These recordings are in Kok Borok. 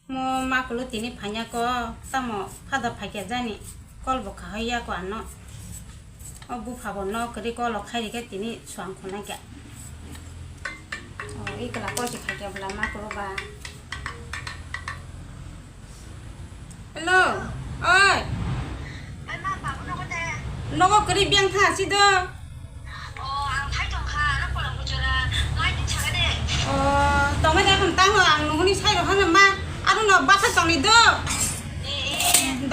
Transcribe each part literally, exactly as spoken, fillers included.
Mo makulu tini phanya ko, tamo phada phaikya jani, kol bo kahai ya ko ano. O bupha bo nok ri kolo khai rikhe tini suang khuna kya. O ikla kol si khaikya bla makulu ba. Hello, oi. Nogo kwrwi biyang tha si do. O, tongmani akhon tangno ang nuhuni sai rok hano ma. Arono basa tongni do.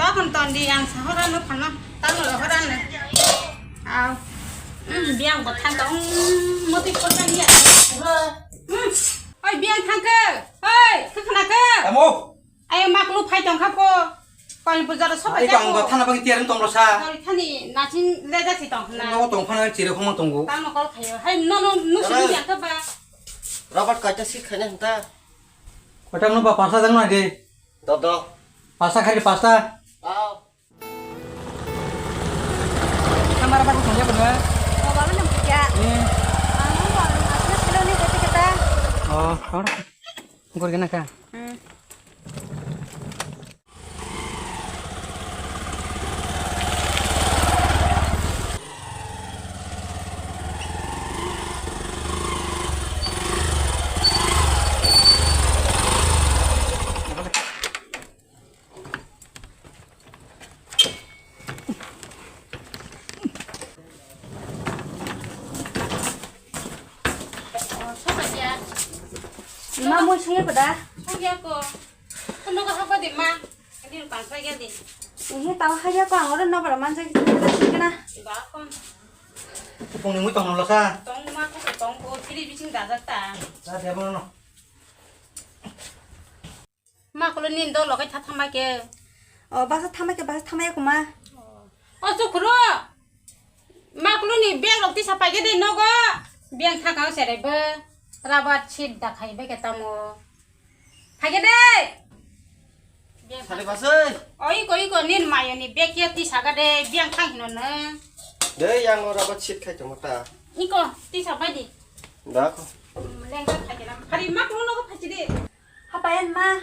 Dokhon tondi ang sahorano phano tangno rohorano. Au. Biyang bo than tong moti khorkang ya. Oi biyang thangkhe. Oi, khakhnakhe. Tamo. Ayo maklu phai tong kha ko. Koi bujaro sobai. Ai tong do thana bang tiar tong lo sa. Koi thani nachin leja si tong na. No tong phana chire khoma tongo. Tamo kol khayo. Hai no no no sini yang ka ba. Robert kaita si khane hanta. Kota no ba pasa jang na de. Do do. Pasa khari pasa. Au. Kamar apa tuh ya benar? Oh, baru nemu ya. Ini. Anu, baru masuk selo nih tapi kita. Oh, kau. Ngkur kena ka. Hmm. Ma, mui sungya ko da? Sungya ko. Kono ka hapa de ma. Ini pangsa ya de. Ini tahu haya ko ang ora no bara manja kita sih kena. Ba kon. Pung ni mui tong lo sa. Tong ma ko tong ko kiri bising dada ta. Sa dia bono. Ma kulo nin do logai tha thamai ke. O basa thamai ke, basa thamai ko ma. O chukhuro. Ma kulo ni bag rok tisa pai ke de nogo. Bag thakang sere be. Rabat sit da khai be ke tamo. Phai ke de. Bag Sari basai. Oi ko iko nin mayo ni bag ya tisa ga de bag thang hino na. De yang ora bat sit khai tamo ta. Iko tisa pai di. Da ko. Lengga phai ke na. Hari ma kulo nogo phai de. Hapayan ma.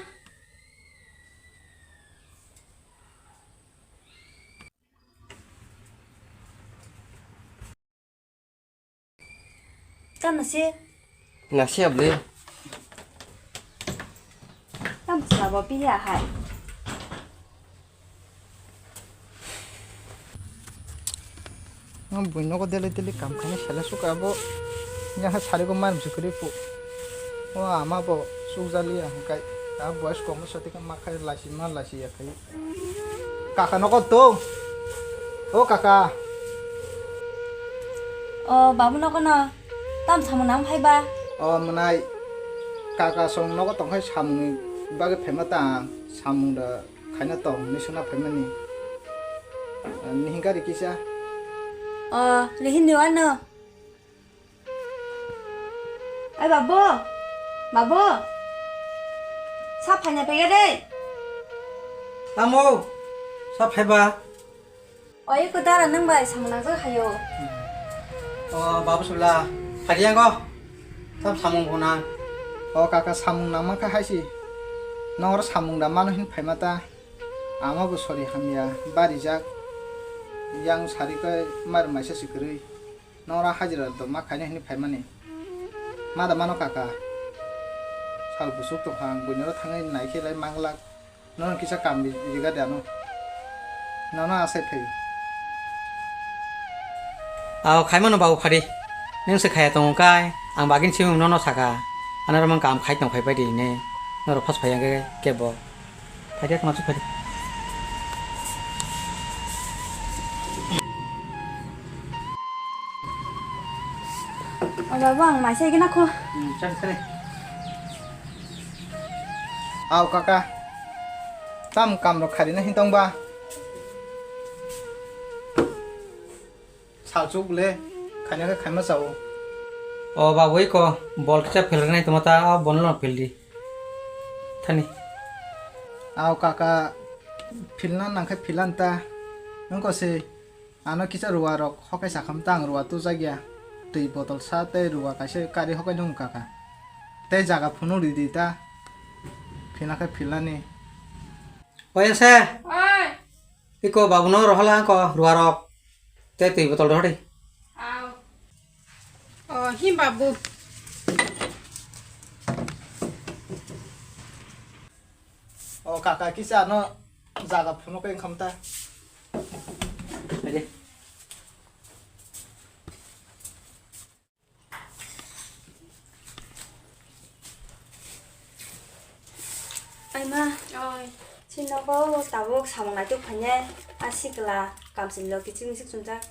Tamo se. Na se able. Tamo se abo piya hai. Ang buino ko dele dele kam khaina sela suka abo. Yang ha sari ko mar bisi kuri pu. O ama bo suk jali ya hingkai. A boys ko mo sati ka ma khai lasi ma lasi ya khai. Kaka noko to. O kaka. O babu noko no. Tam samung nang phai ba. O mwnai. Kaka song noko tong khai samung ni bagwi phaima ta ang. Samung da khaina tong ni suna phaimani. Ni hingka ri kisa. O, lihin ni wano. Ai babu, babu, sa phaina pega de. Tamo, sa phaiba. Oi ko dara nang bai samung nang jak hayo. O babu sula, phai yang ko. Sa samung bo nang. O kaka samung nang ma kha hai si. Nang oro samung da mano hin phaima ta. Ama bo sori hamya, bari jak. Yang sari kai mar maisa si kwrwi. Nora hajira do ma khaina hini phaimani. Ma da mano kaka. Sal busuk tong kha ang buino thangwi nai khe lai manglak. Nono kisa kam ri-, riga de ano. Nono asai phai. Aw khaimano babu phari. Nung se khaya tongo kai. Ang bagin simi nono saka. Ano romang kam khai tong khai pai di ne. Noro phas phai ang khe kebo. Phai de tongma phai de. O babu, ang maisa igina kho. Hmm, chak sini. Aw kaka. Tam kam rok kharina hin tong ba. Salchuk le, khaina khe khaima chao. O babu, iko bol kisa philrwnai tongma ta, o bol no phil di. Thani. Aw kaka, philna nang khe philan ta. Wngkha se, ano kisa ruwa rok hokai sakham ta, ang ruwa tujak ya. Twi botol sa tei ruwa kaisa kari hokai nung kaka. Tei jaga phunuk ridi ta. Philna khe philnani. Oi, ese. Oi. Iko babuno rohola ko ruarok. Tei twi botol rohori. Au. O, hi babu. O kaka kisa no jaga phunuk wngkha ta. Ade. Aima, oi. Chini nogo tabuk samung naituk phainai, a sikla kamchwlwi kiching misik chumjak.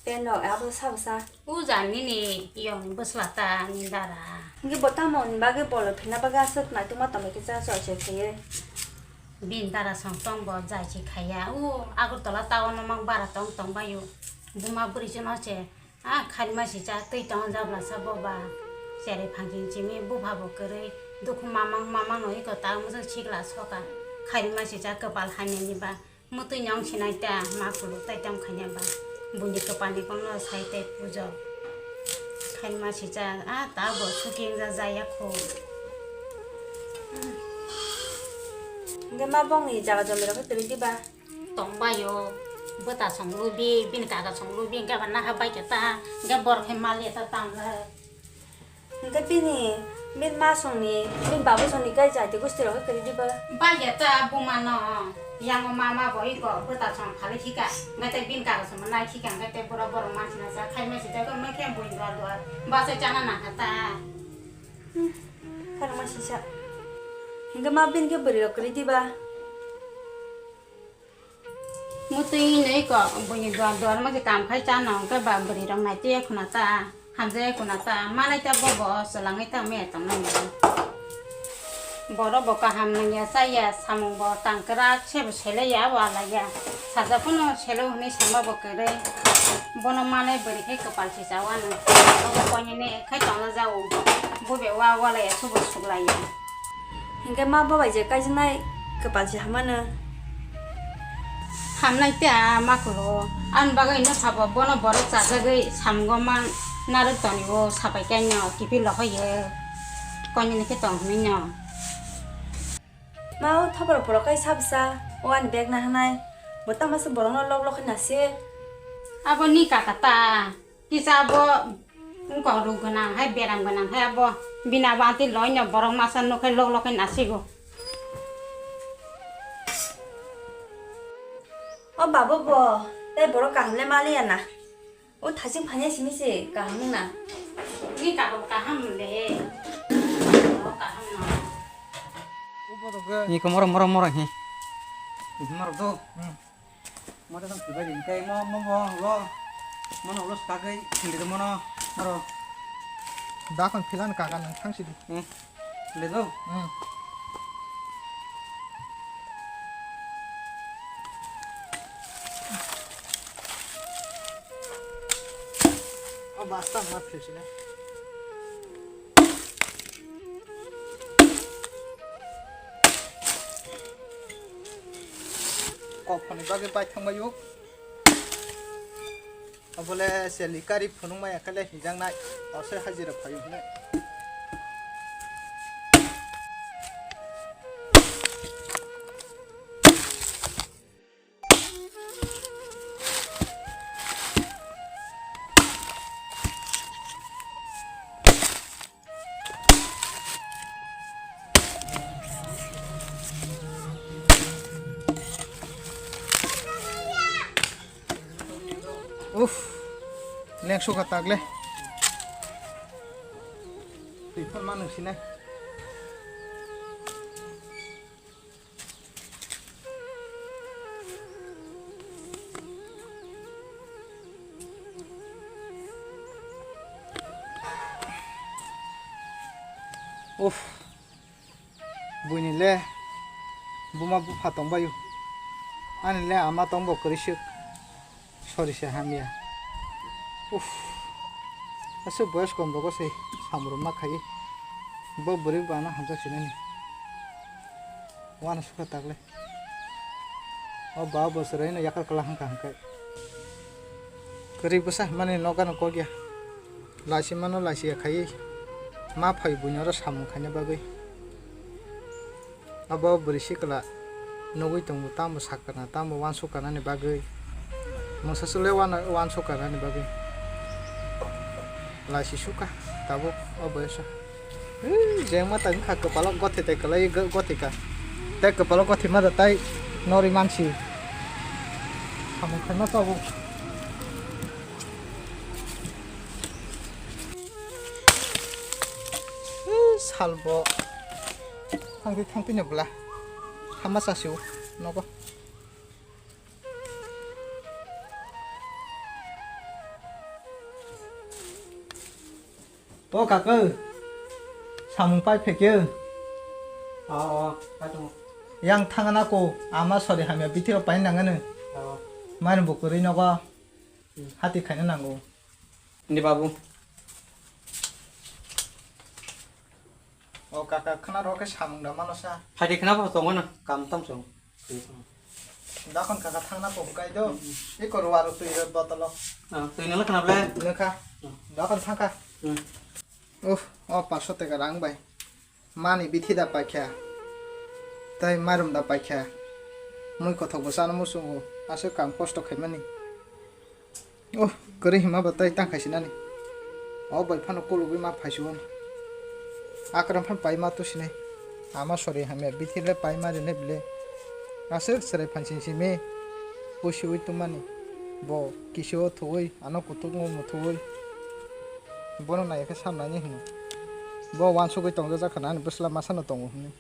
Tei nok abo sabo sa. O jani ni yong bwsla ta ni dara. Hingke bo tamo ni bagwi bolo phina bagwi aswk naituk ma tongbai khe cha choi choi khaiwi. Bini dara song tong bo jai se khaiya. O Agartala town o mang bara tong tong baio. Buma bwrwi chwng no se. A khairma sisa twi tongo jabla sa boba. Cherai phangching chimi bupha bo kwrwi dukhu mamang mamang no iko ta mujung sikla soka. Khairma sisa kwpal hamya ni ba mutwi nyong sinai ta ma kuluk tai tam khanya ba. Buini kwpal ni bangno sai tai pujo. Khairma sisa a ta bo suki wngja jaya kho. Hingke ma bongni jaga jomni rok kwrwi diba? Tongbaio, bwta song lubi, bini kaka song lubi, hingke abo naha bai khe ta, hingke borok khe maliya ta tamle. Hingke bini, bini ma songni, bini babu songni kai jati gusti rok khe kwrwi diba? Bai khe ta buma no, yango mama bo iko bwta song phali khika, hingke tei bini kaka song nai khika, hingke tei borok borok mansi na sa khai mesi tei khe mui khe bui dua dua, bachai chana nangkha ta. Hmm, khana ma sisa. Hingke ma bini khe bwrwi rok kwrwi diba? Mutwi nui ko buini duar duar ma khe kam khai cha no, hwnkhe ba bwrwi rok nai twi khuna ta, hamjai khuna ta, manai ta bobo, swlangwi ta me tong nai. Borok bo kaham nangya chaya, samung bo tang kwrak, sebo selaiya, walaiya. Sajak phano selo hwnwi sama bo kwrwi. Bono manai bwrwi khe kwpal si cha wano. Obo koinene khai tongna jao. Bo be wa walaiya, subo suklaiya. Hingke ma bo bai je kaijaknai kwpal se hamano. Hamnai te a ma kuro. Ani bagwi no sabo bono borok chajagwi samungo mang narwk toni o sapai khe no kiphil rok hoye. Koni ni khe tong hwnwi no. Ma o thopor borok kai sabsa o ani bag na hanai. Bo tama se borok no lok lok khe na se. Abo ni kaka ta. Kisa abo wngkok ruk gwnang hai, beram gwnang hai abo. Bini abo anti loino borok masa nukhe lok lok khe nasigo. O babo bo, tei borok kaham le maliya na. O thaching phanya simi se kaham wngna. Ni kaham kaham le. Borok kaham no. Ni ko moro moro moro hi. Moro do. Moro tang tibai ring kai mo mo mo lo. Mono lo skagai thili mono. Moro. Dakon philan kaka nang thang sidi. Hmm. Le do. Hmm. O basta ma phil sini. Kok phani bagwi bai thangbaio. Obole seli kari phunukma yakhale hijaknai. Ose hajira phaio hwnwi. Uff, lengsu ka tak le. Twi phal ma nung sinai. Uff, buini le buma bupha tongbaio, ani le ama tongbo kwrwiswk. Sorry se hamya. Uff. Aswk boyos kom rogo se samrok ma khai. Bo bwrwi bo ano hamjak sinani. Wano sukha takle. O ba bo chwraino yakar kala hangka hangkai. Kwrwi bwsa mani nokano kokya. Laisi mano laisi ya khai. Ma phai buino oro samung khaina bagwi. Abo bwrwi sikla nugwi tongo, tamo sakana, tamo uansukana ni bagwi. Mungsa chwlwi uana-, uansukana ni bagwi. Laisi suka tabuk o boyoso. Ui, jengma tang kha kwpalo gothe tei kwlai go-, gothe ka. Tei kwpalo gothe ma da tai norwi mansi. Samung khaima tabuk. Ui, salbo. Thangwi thangtwino bwla. Hama chasio nogo. O kaka, samung pai phekhe. O, o, pai tongo. Yang thangna ko, ama sori hamya bithiro pai nangano. O. Mani bo kwrwi nogo. Hmm. Hati khaina nango. Ni babu. O kaka, khna ro khe samung da mano sa. Phaidi khna bo tongo na, kam tam song. Dakon kaka thangna ko bukai do. Mm. Iko ruwa ro twi ro botolo. Ah, twi nang khna ble. Nokha. Mm. Dakon thangkha. Mm. Uff, o paso teka rang bai. Mani bithi da paikha. Tai marum da paikha. Mui kothok bo chana muchungo. Aswk kam kosto khaimani. Oh, kwrwi hima ba tai tang khaisinani. O bai phano kulugwi ma phaisio. Akram phan pai ma tusinai. Ama sori hamya bithile pai ma rine bile. Aswk chwrai phan sing simi. Pusiwi tumani. Bo kisio thuwi ano kutuk ngo muthuwi. Bono nai khe samnani hino. Bo wansugwi tongjajakha ani bwsla masano tongo hwnwi.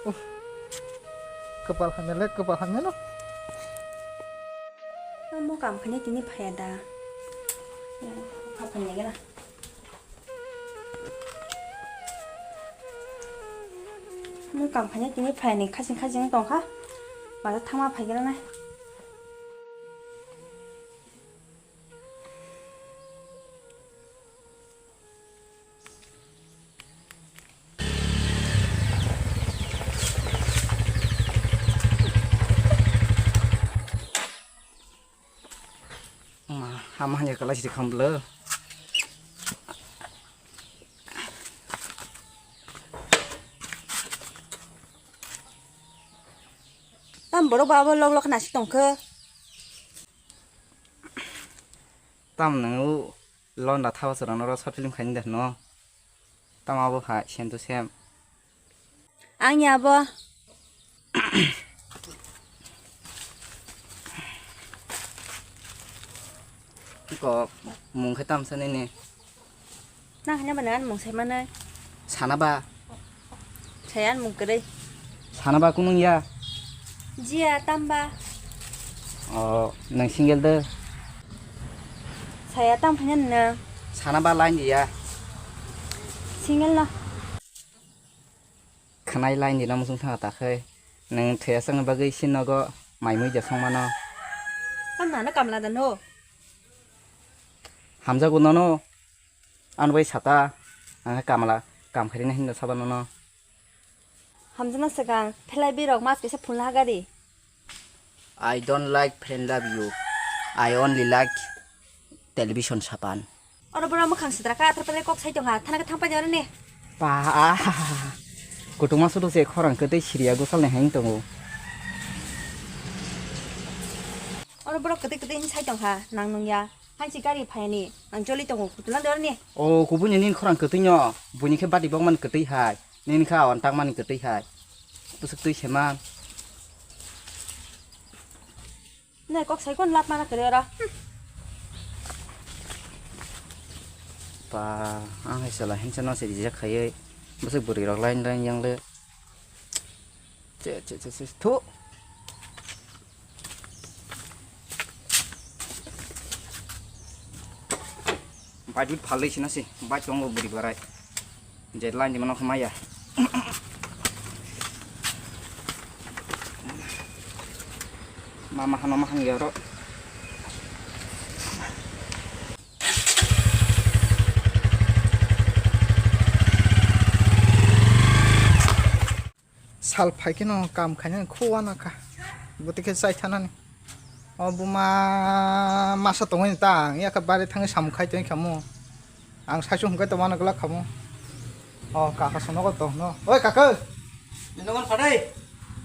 Uff. Kwpal hamya le, kwpal hamya no. Amo kam khainai tini phaiya da. Kha phaiya gana. Amo kam khainai tini phaiya ni khasing khasing tongkha. Mada thangma phai gana nai. Ma, hama hanya kalai sidi khamblo. Tam borok ba abo lok lok nasi tongkhe. Tam nang u. Londa thaba chwrang norok short film khaini de hwno. Tamo abo hai same to same. Ang ya bo. Ko mung khe tamsa nini. Nang hanya ba nang mung sai manai. Sana ba. Sayan mung kwrwi. Sana ba kunung ya? Jiya, tamba. O, nang single de? Saya tam phanya nang. Sana ba line ya? Single no. Khanai line di na musung thang ta khai. Nang thaya sang bagwi sin nogo mai mui ja song mano. Tam na na kamla da no. Hamjago nono. Ano bai sata. Ang kamla kam khairina hinda saba nono. Hamjakna swkang, phelai birok mas kaisa phunla hagari. I don't like friend love you. I only like television sapan. Oro boro mwkhang sitra ka athar pele kok sai tongha, thana ka thang pai jani. Pa, ah, kutung ma sudu se khorang kwtwi siriya gusal ni hain tongo. Oro boro kwtwi kwtwi hin sai tongha, nang nung ya. Hansi gari phayani, ang joli tongo, kutung na dorni. O, kubuni nin khorang kwtwi no, buni khe badi bok man kwtwi hai. Nini kha on tangmani kwtwi hai. Bwswk twi se man. Nai kok sai kon lap mana kwrwi oro. Pa, ang hai sala hinsa no se rijak khaiwi. Bwswk bwrwi rok line line yang le. Che, che, che, che, thu. Bike phalwi sina si, bike tongo bwrwi barai. Je line di mano khamaya. Mama hano mahang yaro. Sal phai kheno kam khainani khuwa nakha. Bwtwi khe chai thanani. O buma masa tongwi ta ang yakha bari thangwi samung khai tongwi khamu. Ang saichung hwnkhe tongmano glak khamu. O kaka sono ko tongno. Oi kaka. Nongon phadai.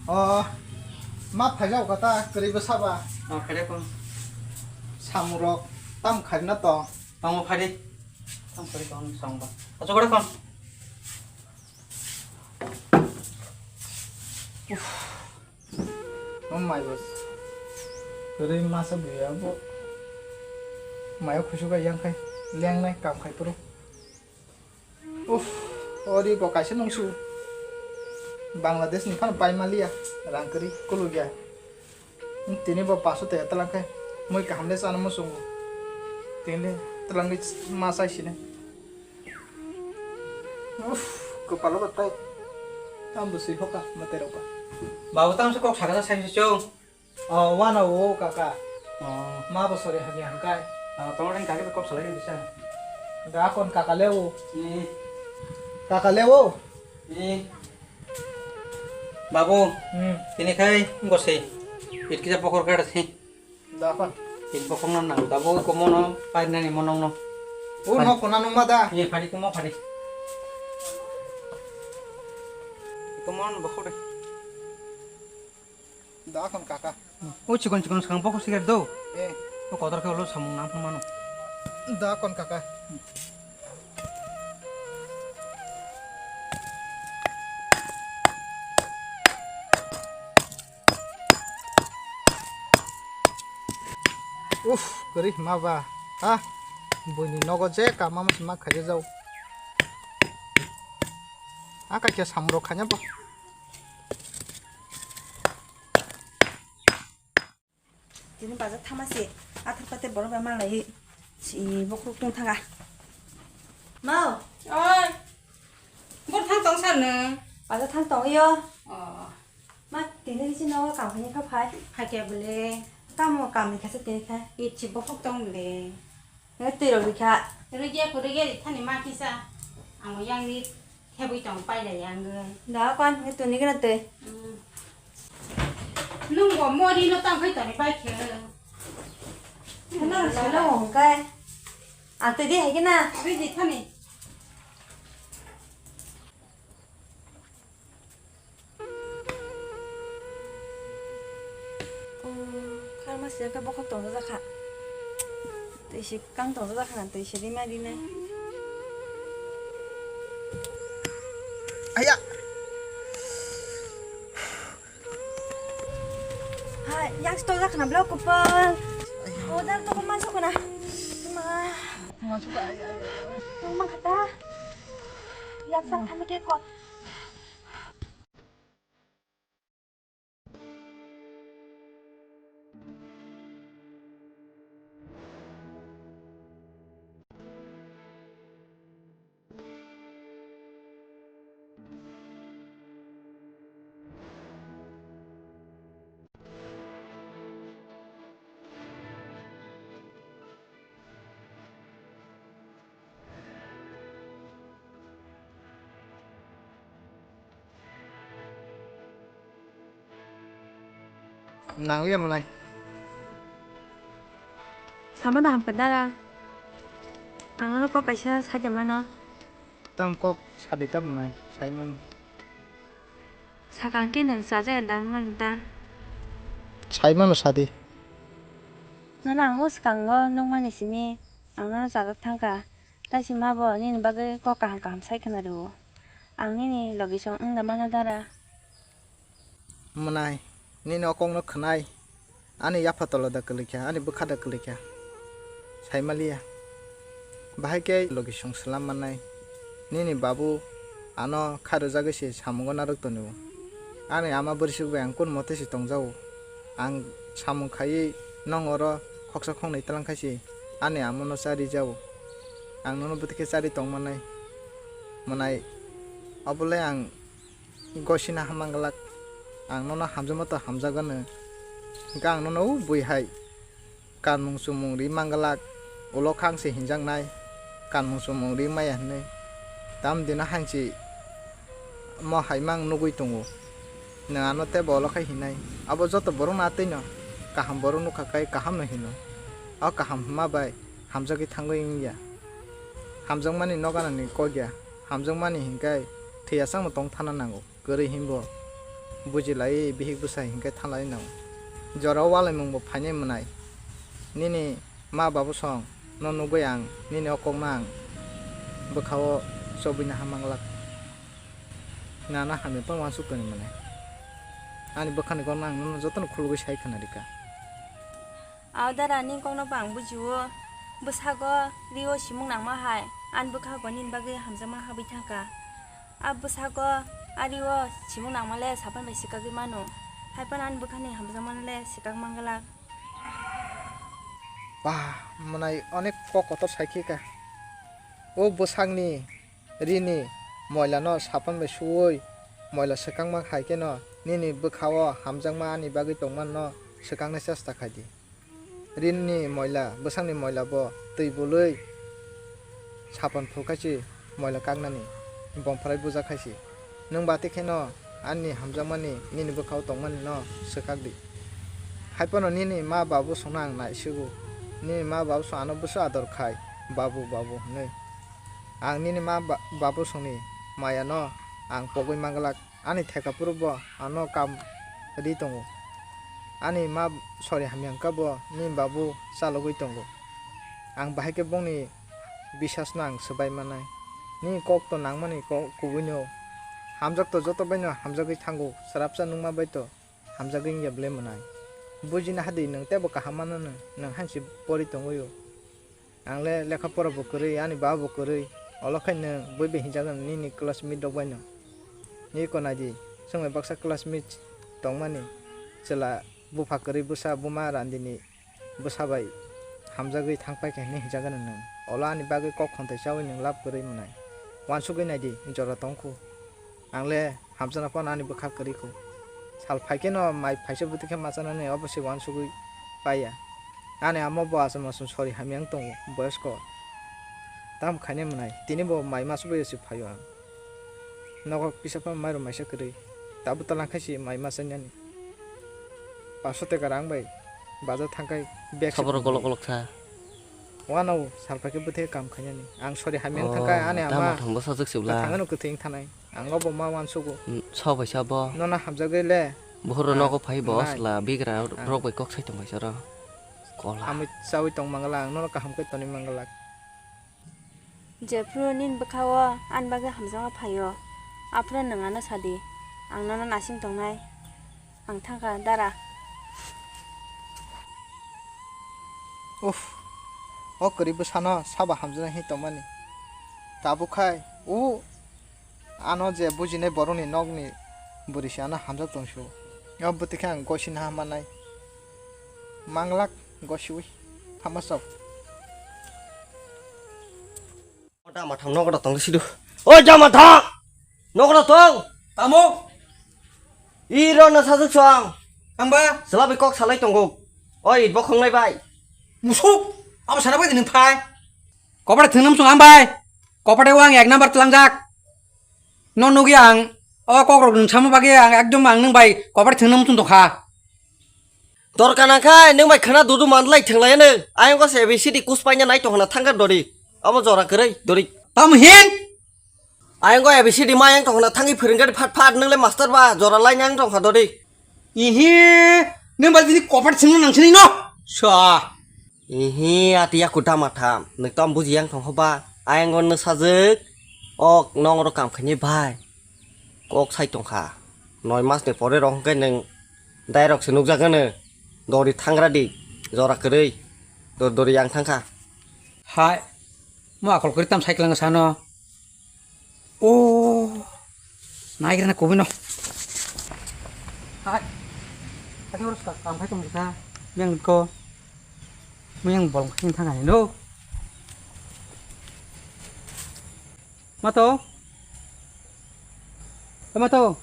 O, ma phaijao kata, kwrwi bwsa ba. O, phaidai kon. Samung rok tam khaina to. Tamo phaidai. Tam khaidai kon song ba. Acho kore kon. Uff. Oh my God. Kwrwi masa buya bo. Mayo khusu ga yang khai. Leng nai kam khai puro. Uff, ori bo kaisa nungsu. Bangladesh ni phano pai maliya, rang kwrwi kulugya. Tini bo paso te talang khe, mui kaham le chana muchungo. Tini le talang ni ma chai sini. Uff, kwpalo bo tai. Tam bo sui hoka, mwtai rok ba. Babu, tamo se kok sakha sai se chwng. O, wano o kaka. O. Ma bo sori hagi hangkai. O, tongring kaki kok salai bisa. Da kon kaka le o. Ni. Kaka le o. Ni. Babu. Hmm. Tini khai ngosei. It kisa pokor kada si. Da kon. It pokok na nang. Babu komono painani monong no. O no kona nung ma da. Ni phari komo phari. Komon bokok de. Da kon kaka. O chikon chikon swkang bokok sigar do. Eh. O kotor khe ulo samung nang phang mano. Da kon kaka. Uff, kwrwi hima ba. Ha? Buini nogo je kama musi ma khaijak jau. A kaikya samung rok khaina bo. Tini bazar thama se, athar pate borok bai malai si bokhorok tong thanga. Mau. Oi. Bor thang tong sar nung. Bazar thang tong yo. Oh. Ma, tini si no kam khani kha phai. Phai kya bole. Tamo kam ni kha se tini kha. Ichi bokhok tong bole. Nge twi rok rikha. Rigya ko rigya ri thani ma kisa. Amo yang ni thebwi tong pai lai yang ge. Da kon nge tuni gana twi. Hmm. Nung bo mori no tang khai toni pai khe. Khana sala hong kai. Ang twi di hai gana. Twi di thani. Kharma siyakhe bokhok tongjajakha. Twi si kang tongjajakha, twi si rima rinai. Aya! Ha, yak sto jakha na blo kupal. Aya. Hodar to kuma sukuna. Ma. Ma suka, aya, aya. Tungma khata. Yak sak thami khe kot. Nang ya mulai. Sama dah hampir dah. Ang ano kok kaisa saja mana? Tam kok sadi tam nai, sai man. Sakang khe nwng chajakya da wngmani da? Sai mano sadi. Nono ang o swkango nukmani simi ang nono chajak thangkha, tei sima bo nini bagwi kok kaham kaham sai khwna rwo. Ang nini logisong wngna mano dara? Mwnai, nini o kokno khwnai. Ani yapha tola da kwlwikha, ani bwkha da kwlwikha. Saimaliya. Bahai khe logisong swlam mannai. Nini babu ano khairojagwi se samungo narwk tonio. Ani ama bwrwisuk bai ang kun mote se tongjago. Ang samung khaiwi nong oro khoksa khoknwi twlang khai se ani amano chari jago. Ang nono bwtwi khe chari tong mannai. Mwnai obolai ang gosina ha manglak, ang nono hamjakma to hamjak gano. Hwnkhe ang nono o bui hai kanmung chumung ri manglak, ulo khang se hinjaknai, kanmung chumung ri maya hinwi. Tam dino hansi mo hai mang nugui tongo. Nwng ano tei bo ulo khai hinai. Abo joto borok no atwi no kaham borok nukha khai kaham no hino. O kaham hwnma bai hamjagwi thangwi wngya. Hamjakmani noganani kok ya. Hamjakmani hinkhe thwiya changma tong thana nango. Kwrwi hinbo bujilai bihik bwsai hinkhe thanglai nang. Jorao walaimungbo phainai mwnai. Nini ma babu song no nugwi ang nini o kokno ang bwkhao chobwina ha manglak. Nana hamya phano uansuk toni mwnai. Ani bwkhani kokno ang nono jotono khulugwi sai khna rikha. Aodara, nini kokno bo ang bujio. Bwsago rio simung nangma hai, ani bwkha bo nini bagwi hamjakma habwi thangkha. A bwsago a rio simung nangma le sapan bai swkagwi mano. Hai phano ani bwkhani hamjakma le swkak manglak. Bah, mwnai onek kok kotor sai khe ka. O bwsakni rini moilano sapan bai suwi moila swkangma hai kheno nini bwkhao hamjakma ani bagwi tongmano swkangna chesta khai di. Rini moila, bwsakni moila bo twi bului sapan phulkhaisi moila kaknani, bongphrai bujakhaisi. Nwng bati kheno ani hamjakmani nini bwkhao tongmani no swkak di. Hai phano nini ma babu songno ang naisigo. Nini ma babu song ano bwswk ador khai, babu, babu hwnwi. Ang nini ma ba-, babu songni maya no ang pogwi manglak. Ani theka phuru bo ano kam ri tongo. Ani ma sori hamya wngkha bo nini babu chalogwi tongo. Ang bahai khe bongni bisasno ang swbai manai. Nini kok to nangmani kok kubui no. Hamjak to joto bai no hamjagwi thango, chwrapsa nungma bai to hamjagwi wngya ble mwnai. Bujina hadi nwng teibo kaham mano nwng, nwng hansi pori tongwi o. Ang le lekha pora bo kwrwi, ani baba bo kwrwi, olo khai nwng bui bai hinjago nini classmate rok bai no. Nini ko nai di, chwng bai baksa classmate tongmani, chwla bupha kwrwi bwsa buma randini bwsa bai hamjagwi thang pai kha hinwi hinjago nwng. Olo ani bagwi kok khonthai chawi nwng love kwrwi mwnai. Uansugwi nai di, jora tong khu. Ang le hamjakna phano ani bwkha kwrwi kho. Sal phai khe no mai phaisa bwtwi khe machanani obo se uansugwi paiya. Ani amo bo aswk maswk sori hamya wng tongo, boyosko tamo khainai mwnai. Tini bo mai masa bai se phaio ang. Nogo kisa phano mairum maisa kwrwi. Tabuk talang khai se mai machainani. Paso teka rang bai bazar thangkhai bag se Saboro phunuknai. Kolok kolok kha. Uanao sal phai khe bwthe kam khainani. Ang sori hamya wng thangkha, oh, ani tamo ama thangbo sajwk se bwla. Thangano kwthwi wng thanai. Ang obo ma uansugo. Mm, so bai sa bo. Nono hamjagwi le. Buhur rok nogo phai bo, nai. Chwla bigra rok bai kok sai tong bai saro. Kola. Amwi chawi tong mangala, ang nono kaham khe tonwi mangala. Jephru nini bwkhao ani bagwi hamjakma phaio, aphuru nwng ano sadi, ang nono nasing tongnai, ang thangkha dara. Uff, o kwrwi bwsano sabo hamjaknai hinwi tongmani. Tabuk khai, o ano je bujinai borokni nokni bwrwi se ano hamjak tongsu. O bwtwi khe ang gosi naha mannai. Manglak gosiwi. Hamasok. O dama tham nogo da tong sidu. O dama tham! Nogo da tong! Tamo? I ro na sajwk so ang. Ang ba? Selabi kok salai tongo. Oi, bo khongnai bai. Musuk! Abo sana bai nwng phai. Kopare thwngnam sung ang bai. Kopare wang ek number tlangjak. No nugwi ang o kokrok nwng sama bagwi ang ekdom ang nwng bai kopar thwngna muchung tongkha. Dorkar nangkha nwng bai khwna dudu manlai thwnglai nw. Ayang ko se A B C D kus paina nai tongkhna thangkar dori. Amo jora kwrwi dori. Tamo hin? Ayang ko A B C D ma yang tongkhna thangwi phwrwngkha phat phat nwng le master ba jora lai nang tongkha dori. Ihi nwng bai bini kopar thwngna nang sini no. Sa. Ihi, ati yaku dama tham. Nwng tamo buji yang tong hoba. Ayang on sajwk. Ok, nong oro kam khaini bai. Kok sai tongkha. Noi mas ni pore rok hwnkhe nwng direct se nukjagano. Dori thangra di. Jora kwrwi. Dor dori yang thangkha. Hai. Mo akol kwrwi tam cycle sano. O, naigrana kubui no. Hai. Ati oro sa kam khai tong kha. Yang ko. Mo yang bol khai thang hai no. Mato. Mato.